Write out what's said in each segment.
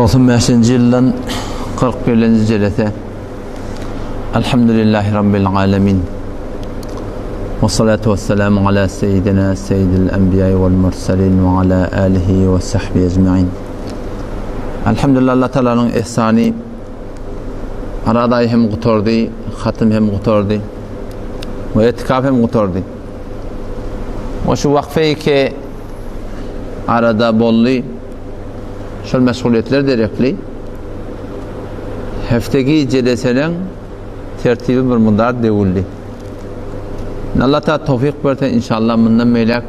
95-nji ýyldan 41-nji jelese. Elhamdülillahi Rabbil alemin. Ve salatu ve selamu ala seyyidina seyyidil enbiya vel mursalin ve ala alihi ve sahbihi ecmain. Elhamdülillah Allah Teala'nın ihsani Arada aý hem gutardy, hatym hem gutardy. We etikaf hem gutardy. We şu wakfe ki arada boldy. Şol meşgulyetler derekli. Hefteki jeleseleň tertibi bir mudar döwüldi. Allah Teala towfik berse inşallah mundan beýläk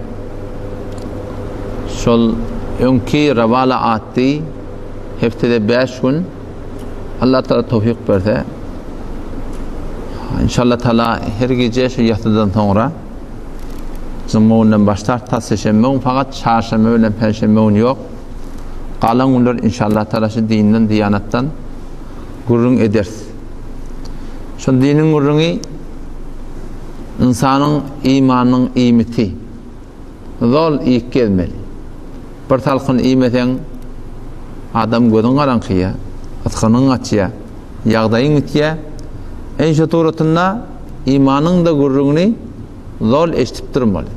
şol öňki rawala atdy heftede 5 gün Allah Teala towfik berse inşallah Teala her gije şu ýasydan soňra Juma günden başlar ta seşenbe gün fakat çarşenbe bilen penşenbe gün ýok. Galan günler inşallah Teala şu dinden, diyanatdan gürrüň ederis. Şu diniň gürrüňi ynsanyň imanynyň iýmiti. Zol iýip gezmeli. Bir salkyn iýmeseň, adam gözüň garaňkyýa, ysgynyň gaçýa, ýagdaýyň gitýä. Enşe suratynda imanyň-da gürrüňini zol eşidip durmaly.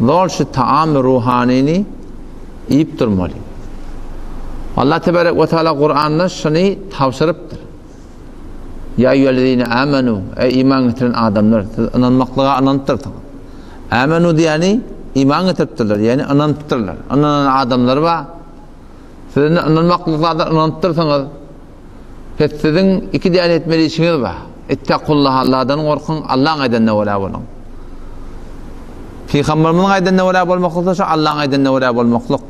Zol şu taamy ruhanyny iýip durmaly. Allah tebarek we taala Kuranda şuny tabşyrypdyr. Ýa eýýühellezine amenu, eý iman getiren adamlar, siz ynanmaklyga ynanypdyrsyňyz. Amenu diýeni iman getiripdirler, ýagny ynanypdyrlar. Ynanan adamlar bar. Siz indi ynanmaklyk zada ynanypdyrsyňyz. Pes siziň iki däne etmeli işiňiz bar. Ittakullaha Allahdan gorkuň, Allaň aýdanyna görä boluň. Pygamberimiziň aýdanyna görä bolmaklyk şu Allaň aýdanyna görä bolmaklyk.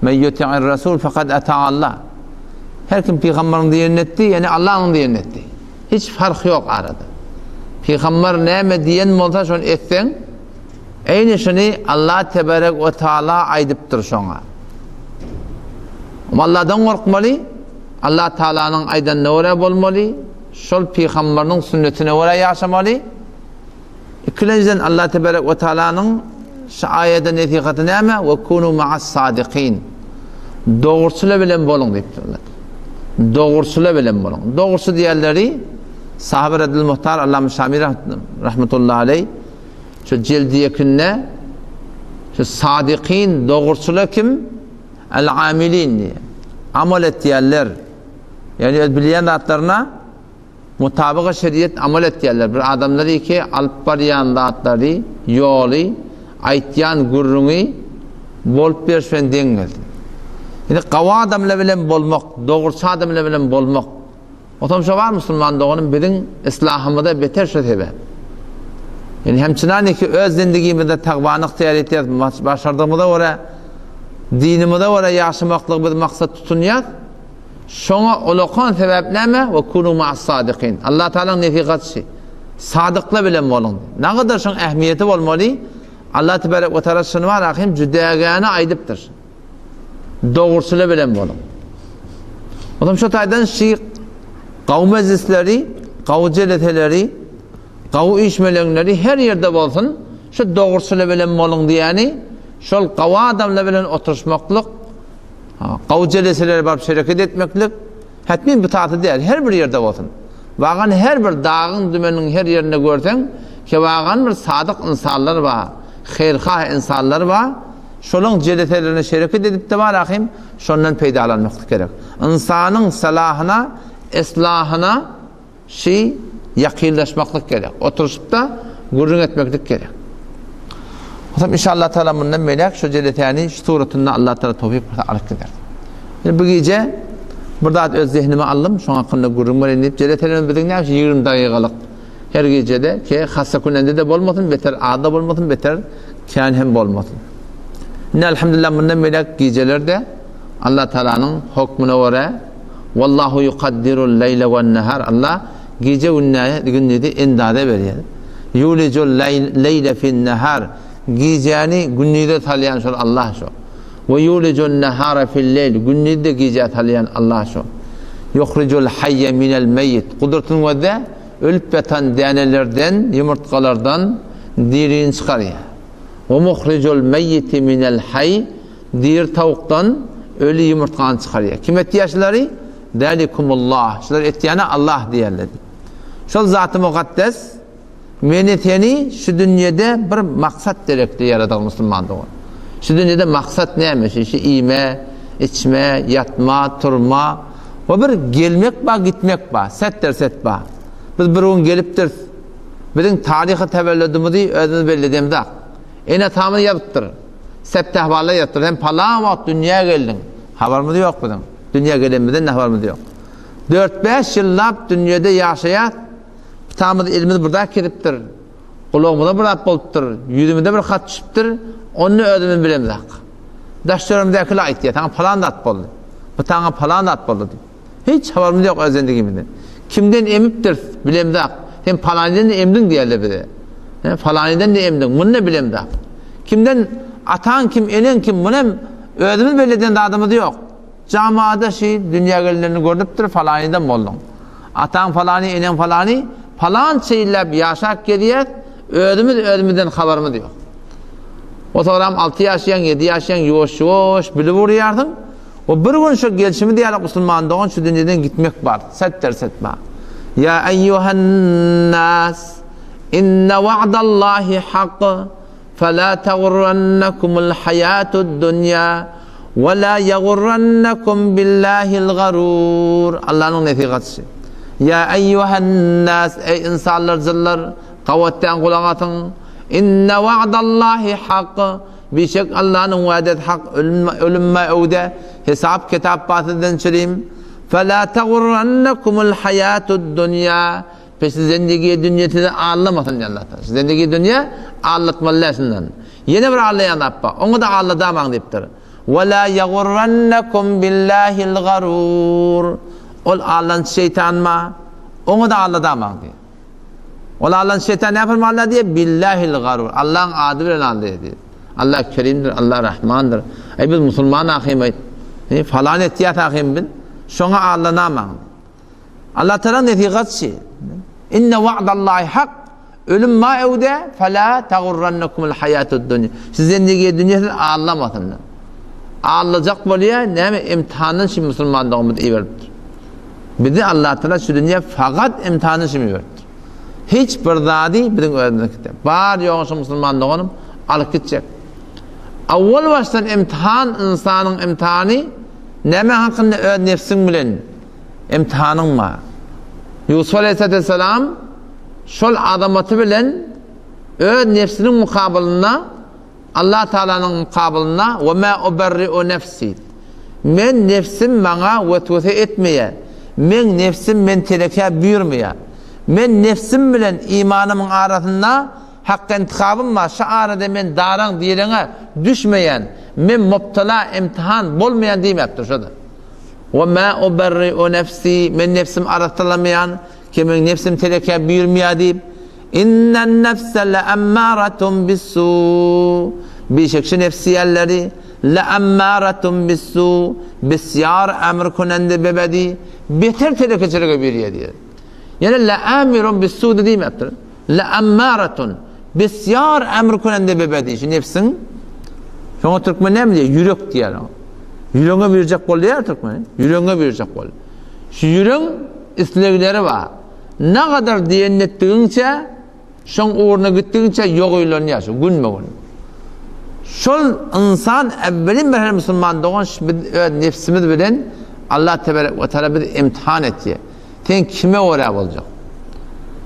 Men yuti'ir rasul faqad ata Allah. Her kim pygamberiň diýenini etdi, ýagny Allanyň diýenini etdi. Hiç fark ýok arada. Pygamber näme diýen bolsa şony etseň, eýni şuny Allah tebarek we taala aýdypdyr şoňa. Allahdan gorkmaly, Allah Taalanyň aýdanyna görä bolmaly, şol pygamberiniň sünnetine görä ýaşamaly. Ikilenjiden Allah tebarek we taalanyň şu aýada nesihaty näme? We kunu ma'as sadikin. Dogruçylar bilen boluň diýipdir Allah. Dogruçylar bilen boluň. Dogruçy diýenleri Sahabe Radil Muhtar Allama Şami rahmetullahi aleyh şu jeldi ýekinde şu sadikin dogruçylar kim? El amilin diýe. Amal etýänler. Ýagny öz bilýän zatlaryna Mutabyga şeriýet amal etýärler. Bir adamlar ki alyp barýan zatlary, ýoly, aýtýan gürrüňi bolup beriş bilen deň gelsin. Indi gawy adamlar bilen bolmak, dogruçy adamlar bilen bolmak. Otam şo bar musulman doganym biziň islahymyza beter şo sebäp. Yani hemçinan ki öz zindigimizde tagwany ygtyýar etýäris, başardygymyza görä dinimize görä ýaşamaklygy biz maksat tutunýas. Şoňa ulakan sebäp näme? We kunu ma'as sadikin. Allah Taalanyň nesihaty. Sadyklar bilen boluň. Nägadar şoň ähmiýeti bolmaly? Allah tebarek we taala şuny bar ahim jüdägäni aýdypdyr. Dogruçylar bilen boluň. Otam şu taýdan şi gawy mejlisleri, gawy jeleseleri, gawy üýşmeleňleri her ýerde bolsun, şu dogruçylar bilen boluň diýeni, şol gawy adamlar bilen oturyşmaklyk Gawy jeleselere baryp şereket etmeklik hetmin bitaty däl, her bir ýerde bolsun. Wagan her bir dagyň dümeniň her ýerinde görseň, kewagan bir sadyk ynsanlar bar, haýyrhah ynsanlar bar, şolaň jeleselerine şereket edip-de bar ahym, şondan peýdalanmaklyk gerek. Ynsanyň salahyna, islahyna Şi ýakynlaşmaklyk gerek. Oturyşyp-da gürrüň etmeklik gerek. Onsoň inşallah taala mundan beýläk şu jelesäni şu suratynda Allah taala towfik berse alyp gider. Indi bu gije bir zat öz zehnime aldym, şoň hakynda gürrüň bereýin diýip, jeleselerimiz biziň näme üçin 20 dagygalyk her gijede ki hassa künende-de bolmasyn, beter az-da bolmasyn, beter kän hem bolmasyn. Indi elhamdülillah mundan beýläk gijelerde Allah taalanyň hokmuna görä Wallahu yukaddirul leýle wen nahar Allah gije gündizi endaze berýär. Yulijul leýle fin nahar gijäni gündize salýan şol Allah şo. We yulijun nahara fil leýl gündizi de gijä salýan Allah şo. Yuhrijul hayye minel meýit gudratyny gözde ölüp ýatan dänelerden, ýumurtgalardan dirini çykarýar. We muhrijul meýiti minel haý diri tawukdan. Öli ýumurtgany çykarýar. Kim etýär şulary? Zalikumullah. Şulary etýäne Allah diýerler. Şol Zaty Mukaddes meni seni şu dünýede bir maksat gerekli ýaradan musulman dogan. Şu dünýede maksat näme? Şu şu iýme, içme, ýatma, turma we bir gelmek ba, gitmek ba, setdir set ba. Biz bir gün gelipdiris. Biziň taryhy tewellüdimizi özümiz belli edemzok. Ene-atamyz ýazypdyr. Septehwalda ýazypdyr. Sen palan wagt dünýä geldiň. Habarymyz ýok biziň. Dünýä gelenimizden-de habarymyz ýok. Dört-bäş ýyllap dünýede ýaşaýas. Pitamyz elimiz bir zat kesipdir. Gulagymyza bir zat bolupdyr. Ýüzümize bir hat düşüpdir. Ony özümiz bilemzok. Daş-töweregimizdäkiler aýtýar, saňa palan zat boldy. Pitaňa palan zat boldy diýip. Hiç habarymyz ýok öz zendigimizden. Kimden emipdiris, bilemzok. Sen palanydan-da emdiň diýerler bize. He, palanydan-da emdiň, muny-da bilemzok. Kimden, ataň kim, eneň kim, muny hem özümiz belli eden zadymyz ýok. Jamada şi dünýä gelenlerini görnüpdir, falanydan bolduň. Ataň falany, eneň falany, palança ýyllap ýaşap gezýäs, özümiz özümizden habarymyz ýok. O soňram 6 ýaşaýaň, 7 ýaşaýaň, ýuwaş-ýuwaş bilip urýarsyň. We bir gün şu gelşimiz ýaly musulman dogan şu dünýeden gitmek bar. Setdir setma. Ýa eýýuhan-nas inne wa'dallahi hak fela tagurrannakumul haýatud dunýa we la ýagurrannakum billahil garur. Allanyň nesihaty. Ýa eýýuhan-nas eý ynsanlar jynlar gawatdan gulak asyň. Inne wa'dallahi hak Bişek Allanyň wädesi hak, ölüm bar öwde, hesap kitap bar sizden çirim. Fela tagurrannakumul haýatud dunýa. Pes zendigi dünýe sizi aldamasyn diýýär Allah Taala. Zendigi dünýe aldatmaly däl şundan. Ýene bir aldaýan zat bar. Oňa da aldadamaň diýipdir. Wa la ýagurrannakum billahil garur. Ol aldançy şeýtan bar. Oňa da aldadamaň diýýär. Ol Allah'ın şeytan ne yapar Allah diye billahil garur. Allah'ın ady bilen aldaýar diýip. Allah kerimdir, Allah rahmandyr. Ey biz musulman ahim aýt. E, falan etýär ahim biz. Şoňa aldanamaň. Allah Teala nesihatçy. Inne wa'dallahi hak. Ölüm ma evde fela tagurrannakumul hayatud dunya. Siz zendigi dünýä siz aldamasyn. Aldajak bolýar, näme imtihandan şu musulmanlygymyzy iberipdir. Bizi Allah Teala şu dünýä fakat imtihan üçin iberipdir. Hiç bir zady biziň özümiziňki däl. Bar ýoguny şu musulman doganym alyp gitjek. Awwal başdan imtihan ynsanyň imtihany näme hakynda öz nefsiň bilen imtihanyň bar. Ýusuf aleyhisselam şol azamaty bilen öz nefsiniň mukabylynda Allah Taalanyň mukabylynda we ma uberri'u nefsi Men nefsim maňa weswese etmeýär. Meň nefsim men telekä buýurmaýar. Men nefsim bilen imanymyň arasynda hakka intihabym bar, şu arada men daraň direňe düşmeýän, men mubtala, imtihan, bolmaýan diýmäpdir şo-da. We ma uberri'u nefsi Men nefsimi arassalamaýan, ki meň nefsim telekä buýurmaýar diýip, Innen nefse le'emmâretun bissû. Bişek şu nefsi ýerleri le'emmâretun bissû. Bisýar emr kunende bebedi. Beter telekeçilige buýurýar diýýär. Ýene le'amirun bissû diýmepdir. Le'emmâretun. Bisýar emr kunende bebedi. Şu nefsiň Şoňa türkmen näme diýýär? Ýürek diýýär. Ýüregiňe buýurjak bolýar türkmen. Ýüregiňe buýurjak bol. Şu ýüregiň islegleri bar. Nagadar diýenini etdigiňçe, şoň ugruna gitdigiňçe ýogaýlanýar şu günbe-gün. Şol ynsan äwwelin bir her musulman dogan şu biz öz nefsimiz bilen Allah tebarek we taala bizi imtihan etýär. Sen kime görä boljak?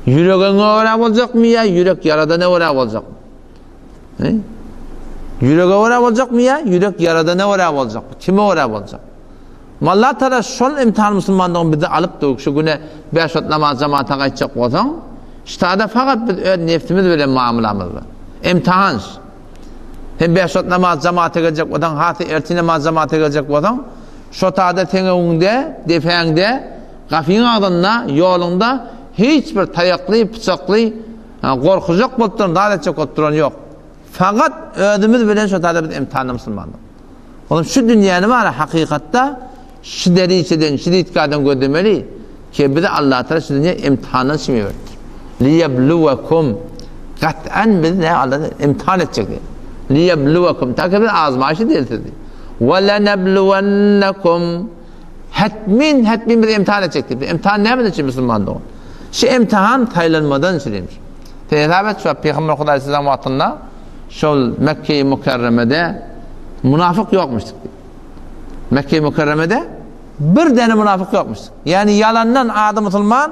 Ýüregiňe görä boljakmy ýa ýürek ýaradana görä boljakmy? He? Ýürege görä boljakmy ýa ýürek ýaradana görä boljakmy? Kime görä boljak? Alla Taala şol imtihan musulmanlygyny bizi alyp dur. Şu güne bäş wagt namaz jamaata gaýtjak bolsaň, ştada fakat biz öz nefsimiz bilen muamalamyz bar. Imtihan. Sen bäş wagt namaz jamaata geljek bolsaň, hasy ertir namaz jamaata geljek bolsaň, şo tada seň öňüňde, depäňde, gapyň agzynda, ýoluňda hiç bir taýakly, pyçakly, gorkuzjak bolup duran, zat etjek bolup duran ýok. Fakat özümiz bilen şo tada biz imtihanda musulmandyk. Olam şu dünýäni bar hakykatda şu deriçeden, şu ditkadan gözlemeli ki bizi Allah Teala şu dünýä imtihandan üçin iberipdir. Liyebluwekum gat'an biz ne Allah imtihan etjek diýip. Liyebluwekum ta ki biz azmaýyş edeli sizi. Ve lenebluwennekum Hetmin, hetmin biz imtihan etjek diýip. Imtihan näme üçin musulman dogan? Şu imtihan saýlanmadan üçin. Sen hesap et şu Pygamber Hudaý sizden wagtynda şol Mekke-i Mükerremede münafyk ýokmuş diýip. Mekke-i Mükerremede bir däne münafyk ýokmuş. Ýani ýalandan ady musulman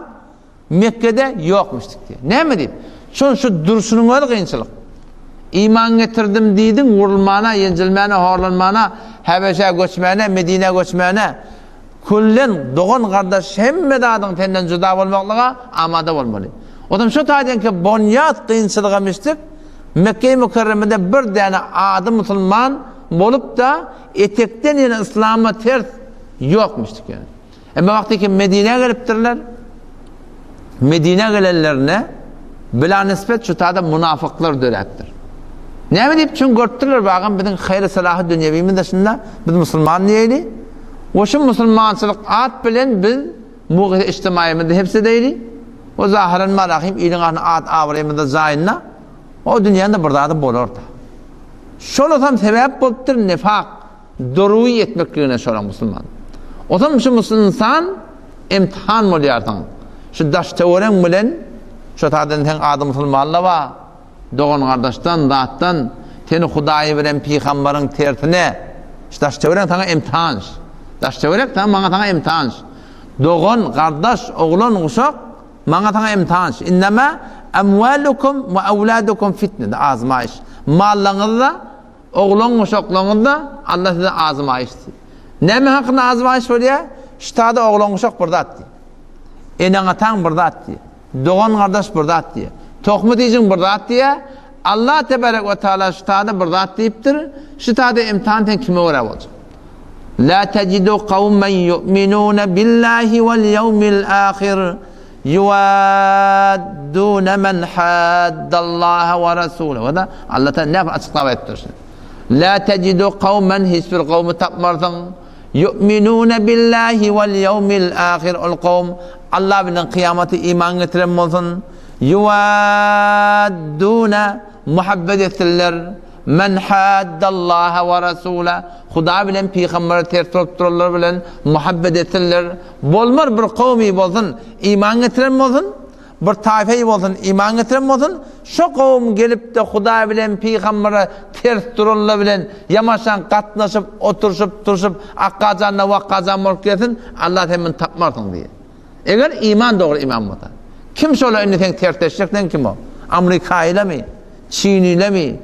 Mekgede ýokmuş diýip. Näme diýip? Şon şu durşunyň özi kynçylyk. Iman getirdim diýdiň, wurulmana, ýenjilmäne, horlanmana, Häbeşä göçmäne, Medinä göçmäne, küllen dogan-gardaş hemme zadyň senden juda bolmaklyga amada bolmaly. Otam şo taýdan ki bonýat kynçylyga müşdik, Mekge-i Mükerremede bir däne ady musulman bolup-da etekden ýene yslama ters ýokmuş diýip. Emma wagty ki Medinä gelipdirler, Medinä gelenlerine bila nisbet şu tada munafyklar döräpdir. Näme diýip çünki görüpdirler bagam biziň haýry salahy dünýewimiz daşynda biz musulman diýeli. We şu musulmançylyk at bilen biz mugyz içtimaýymyzy hepsi edeýli. We zahyran marahim iliň arasynda at abraýymyz jaýynda o dünýäde bir zady bolar-da. Şolasam sebäp bolupdyr nifak. Doruwy etmekligine şola musulman. Otam şu ynsan imtihan bolýarsyň. Şu daş töwereň bilen şo taýdan seň ady musulmanla ba, dogan gardaşdan, zatdan seni Hudaýy bilen pygambaryň tersine şu daş töwerek saňa imtihan. Daş töwerek saňa maňa saňa imtihan. Dogan, gardaş, oglan, guşak maňa saňa imtihan. Innema amwalukum we awladukum fitne, azmaýyş. Mallaňyzda Oglan-uşaklaryňyzda Allah size azmaýyş diýdi. Näme hakynda azmaýyş bolýar? Ştada oglan-uşak bir zat diýdi. Eneň-ataň bir zat diýdi. Dogan-gardaş bir zat diýdi. Tohmy-tijiň bir zat diýýär. Allah tebarek we taala ştada bir zat diýipdir. Ştada imtihan sen kime görä boljak? La tejidu kawmen yu'minuna billahi wal yawmil ahir Ýuwaddune men haddallaha we rasulehu. Wada Allah Taala näme açyklap aýtdyr şuny. La tejidu kawmen hiç bir kowmy tapmarsyň. Yu'minune billahi wal ýewmil ahir ol kowm Allah bilen kyýamata iman getiren bolsun. Ýuwaddune muhabbet etsinler. Men haddallaha we rasula Hudaý bilen pygambere ters bolup duranlar bilen muhabbet etsinler. Bolmar bir kowmy bolsun, iman getiren bolsun, bir taýfeýi bolsun, iman getiren bolsun, şo kowum gelip-de Hudaý bilen pygambere ters duranlar bilen ýamaşan gatnaşyp, oturyşyp, turşup, akgajanna wakgajan bolup gelsin, Allah sen muny tapmarsyň diýýär. Eger iman dogry iman bolsa. Kim şola indi seň tersleşjek sen kim o? Amrikaýlamy? Çinilemi?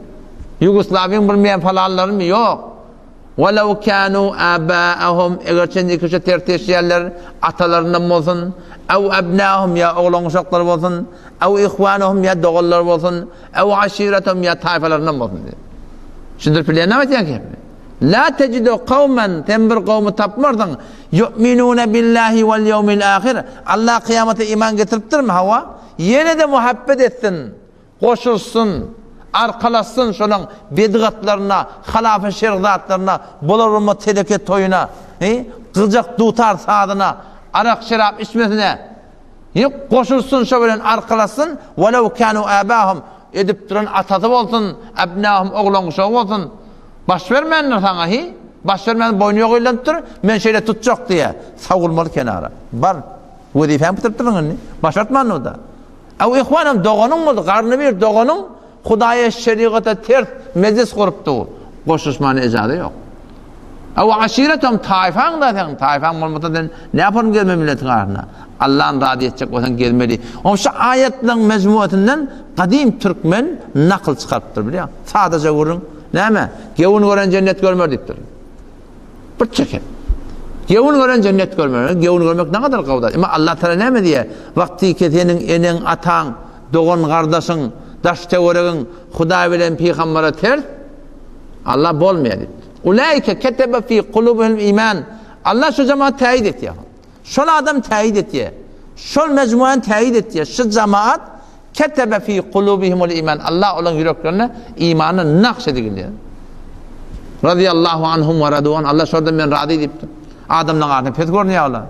Ýugoslawiýaň bilmeýän falanlarymy? Ýok. Welew kanu abaahum eger çenli şu terteşýärler atalaryndan bolsun, ew ebnahum ýa oglan-uşaklary bolsun, ew ihwanuhum ýa doganlary bolsun, ew aşiretahum ýa taýfalaryndan bolsun diýip. Düşündirip bilýän näme aýtýan ki? La tejidu kawmen sen bir kowmy tapmarsyň. Yu'minuna billahi wal ýewmil ahir. Allah kyýamata iman getiripdirmi? Hawa. Ýene-de muhabbet etsin. Goşulsyn, arkalaşsyn şolaň bedgatlaryna, halafy şerg zatlaryna, bolar-bolmaz teleke toýuna, he, gyjak dutar sazyna, arak-şerap içmesine, he, goşulsyn şo bilen arkalaşsyn, welew kanu abahum, edip duran atasy bolsun, abnahum oglan-uşagy bolsun, baş bermändir saňa, he, baş bermän boýny ýogaýlanypdyr, men şeýle tutjak diýýär, sowulmaly kenara, bar, wezipäňi bitiripdirsiň indi, başartmandyr-da. Ew ihwanam doganyň boldy, garny bir doganyň Hudaýa şerigata ters mejlis gurupdy. Goşulyşmana ejaza ýok. Ew aşiretom taýfaň da sen, taýfaň bolmasa sen näme gezme milletiň arasynda? Allah'ın razy etjek bolsaň gezmeli. Oň şu aýatlaryň mejmuasyndan gadym türkmen nakyl çykarypdyr bilýäň. Sadaja gürrüň. Näme? Gewün gören jennet görmer diýipdir. Bir çeken. Gewün gören jennet görmer. Gewün görmek ne kadar gowda. Emma Allah Teala näme diýýär? Wagty ki seniň eneň, ataň, dogan gardaşyň, daş töweregiň Hudaý bilen pygambere ters Allah bolmaýar diýip. Ulaike ketebe fi kulubihim iman. Allah şu jemaat täýit etýär. Şol adam täýit etýär. Şol mejmuany täýit etýär. Şu jemaat Ketebe fi kulubihimul iman. Allah olaryň ýüreklerine imany nakş edilýär. Radiyallahu anhum we radu an. Allah şordan men razy diýipdir. Adamlaryň arasynda pes görünýär olar.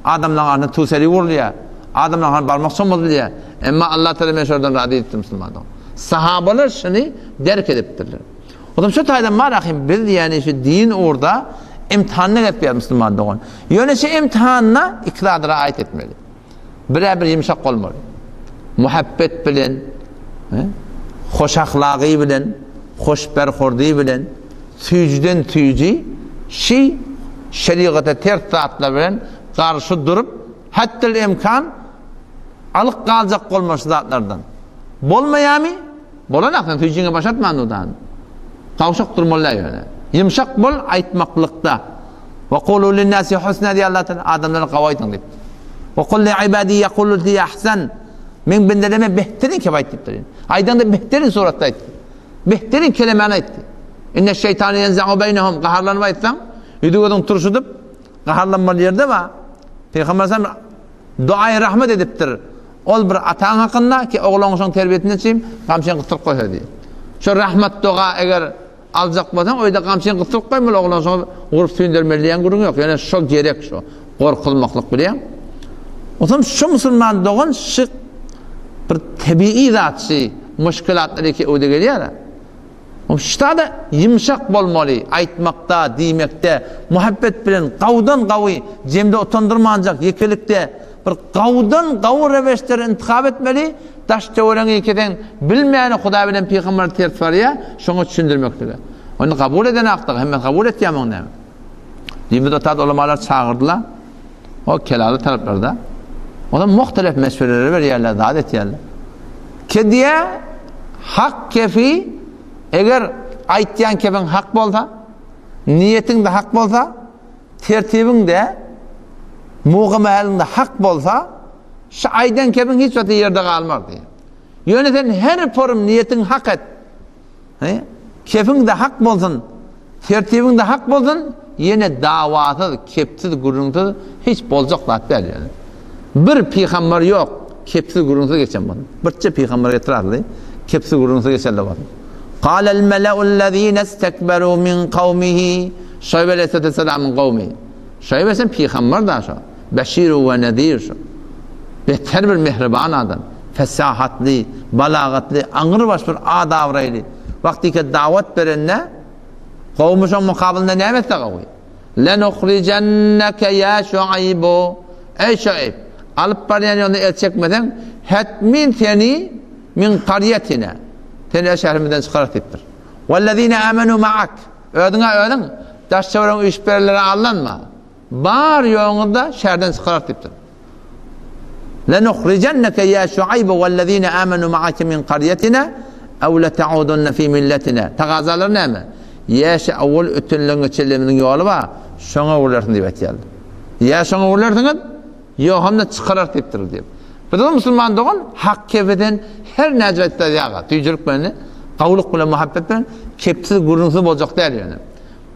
Adamlaryň arasynda tuseli urulýar. Adamlaryň arasynda barmak somuzylýar. Emma Allah Teala men şordan razy diýipdir musulmanlar. Sahabalar şuny derk edipdirler. O zaman şu taýdan bar ahim biz ýani şu din ugurda imtihanda geçýär musulman dogan. Ýöne şu imtihanda iki zady raýat etmeli. Birä bir ýumşak bolmaly. Muhabbet bilen, hoş ahlagy bilen, hoş berhordy bilen, süýjüden süýji, şi şerigata ters zatlar bilen garşy durup, hatdil imkan alyp galjak bolma şu zatlardan. Bolmaýamy? Bolan sen süýjüňe baş atman dudan. Gawşak durmaly ýöne. Ýumşak bol aýtmaklykda. Ve kulu linnâsi husnâ diýýär Allah Teala, adamlara gawy aýdyň diýip. Ve kul li ibâdî yekûlu leti ahsan. Meň bendelerime behterin kep aýt diýipdir. Aýdaňda behterin suratda aýt. Behterin kelemäni aýt. Inne şeytane yenza'u beynehum gaharlanyp aýtsaň, ýüzi gözüň turşudyp, gaharlanmaly ýerde bar. Peygamber sallam duaýy rahmet edipdir. Ol bir ataň hakynda ki ogluň şoň terbiýesini üçin gamçyny gysdyryp goýsa diýip. Şo rahmet doga eger Aljak bolsaň öýde gamçyny gysdyryp goýmaly oglan şoňa urup süýndermeli diýen gürrüň ýok. Ýöne şo gerek şo. Gorkuzmaklyk bilýäň. Onsoň şu musulman dogan şu bir tebigy zat şu muşkilatlar eki öýde gelýär. O şda-da ýumşak bolmaly, aýtmakda, diýmekde, muhabbet bilen gawdan gawy, jemde utandyrmanjak ýekelikde bir gawdan gawy reweşleri intihap etmeli, Daş töweregiňi kesen bilmäni Hudaý bilen pygamber ters barýa, şoňa düşündirmeklige. Ony kabul eden akdyk, hemme kabul etýär muny näme? Diýmez otad ulamalar çagyrdylar. O kelaly taraplarda. Olar muhtelef meşwereleri berýärler, zat etýärler. Kediýä hak kefi eger aýtýan kefiň hak bolsa, niýetiň de hak bolsa, tertibiň de mugamäliň de hak bolsa, Şu aýdan kebiň hiç wagt ýerde galmaz diýýär. Ýöne sen her forum niýetiň hak et. He? Kefiň-de hak bolsun, tertibiň-de hak bolsun, ýene dawasyz, kepsiz, gürrüňsiz hiç boljak zat däl ýöne. Bir pygamber ýok, kepsiz, gürrüňsiz geçen bolsun. Birçe pygamber getirarly, kepsiz, gürrüňsiz geçenler bolsun. Qalal mela'ullezine istekberu min kawmihi Şuaýb aleyhisselamyň kowmy. Şuaýb sen pygamber da şo. Beşir we Nezir şu. Beter bir mähriban adam. Fesahatly, balagatly, aňrybaş bir at-abraýly. Wagtyky dawat berende, kowumy şoň mukabylynda näme etse gowy? Lenuhrijenneke ýa Şuaýbu. Eý Şuaýb, alyp barýan ýoluna el çekmeseň, hetmin seni min karýetine, seni öz şäherimizden çykararys diýipdir. Wellezine amenu ma'ak. Özüňe özüň daş-töweregiň üýşüp berenlere aldanma. Bar ýoňyzda şäherden çykararys diýipdir. Lenuhrijenneke ýa Şuaýbu wellezine amenu ma'ake min qarýatina ew leta'udunna fi milletina. Tagazalary näme? Ýa şu awwal ötenleň geçenlerimiziň ýoly bar, şoňa öwrülersiň diýip aýtýarlar. Ýa şoňa öwrülersiňiz, ýa hem-de çykararys diýipdir diýip. Biz musulman dogan hak kefeden her näce aýtsa ýaga, tüýjülik bilen, gawulyk bilen, muhabbet bilen kepsiz, gürrüňsiz boljak däl ýöne.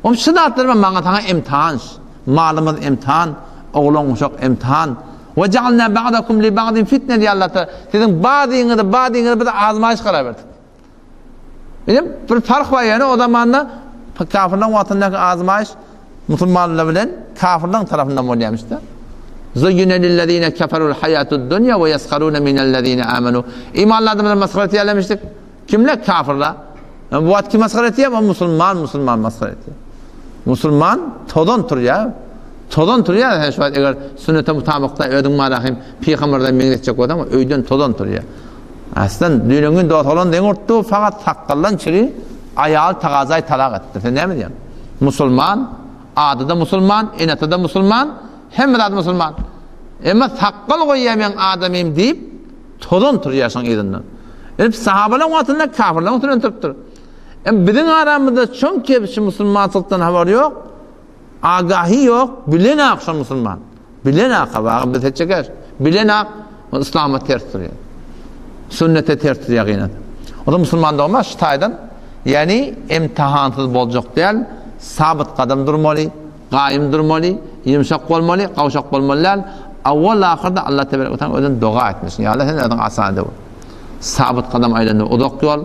Oň şu zatlar maňa saňa imtihan, malymyz imtihan, oglan uşak imtihan. We ja'alna ba'dakum li ba'din fitne diýýär Allah Taala. Siziň bazyňyzy bazyňyzy biz azmaýyş karar berdik. Ine bir fark bar ýöne o zamanda kafirleň wagtyndaky azmaýyş musulmanlar bilen kafirleň tarapyndan bolýarmyş-da. Zuyyine lillezine keferul hayatud dunya we yesharuna minellezine amenu. Imanly adamlar masgara etýärlermişdik. Kimler kafirler? Bu wagt kim masgara etýär? O musulman, musulman masgara etýär. Musulman tozan turýar. Tozan turýar sen şu wagt eger sünnete mutabykda özüň marahim pygamberden meňzetjek bolsaň öýden tozan turýar. Aslan düýnen gün dost olan deň urtdy, fakat sakgaldan çüri aýal tagazay talak etdi. Sen näme diýýän? Musulman, ady da musulman, enesi de musulman, hemme zat musulman. Emma sakgal goýýar men adamym diýip Tozan turýar şoň yzyndan. Edip sahabalaryň wagtynda kafirleriň üstünden turupdyr. Em biziň aramyzda çoň kebşi musulmançylykdan habary ýok, agahi ýok, bilen ak şo musulman. Bilen ak habagy biz hetçekeş. Bilen ak o islama ters durýar. Sünnete ters durýar gynat. O da musulman dogma şu taýdan, ýani imtihansyz boljak däl, sabyt gadam durmaly. Gaýym durmaly, ýumşak bolmaly, gawşak bolmaly däl. Awwal-ahyrda Allah tebarek we taala özüne doga etmesin. Ýa Allah sen özüň asan edip. Sabyt gadam aýlandy uzak ýol.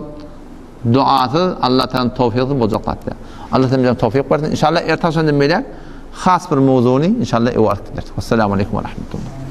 Duasyz Allah taala towfygysyz boljak zat däl. Allah sen bize towfyk bersin. Inşallah erte akşamdan beýläk has bir mowzuny inşallah ew alyp gideris. Assalamu aleýkum we rahmetullah.